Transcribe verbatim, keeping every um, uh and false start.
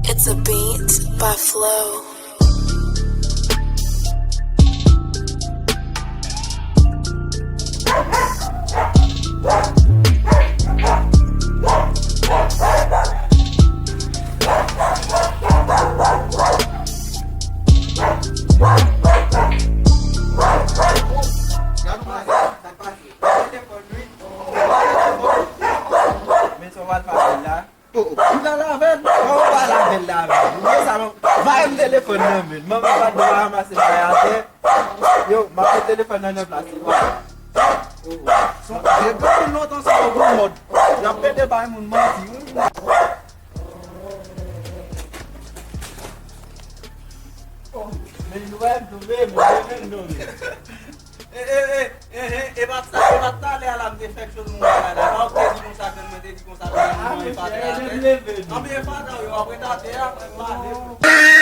It's a beat by Flow. Men sa w al pale la. Oh, oh, ou pral avè l? Kòman w pral avè l la menm? Ou wè sa, non? Bay m telefòn nan, men. Manman pa t dwe ranmase bagay atè. Yo, m ap met telefòn nan nan plas li. Oh, oh. Depi lontan sa yo gon mòd. Y ap mete bay moun manti. Oh, men nou wè m tonbe, men nou wè m tonbe. E, e, e, e, e, e pa t sa, e pa t talè a la m te fèk jwenn moun bagay la. Pa w te di konsa, grann mwen te di konsa, grann mwen, e pa t atè. Anben, e pa t atè, w ap ret atè a, mwen pale.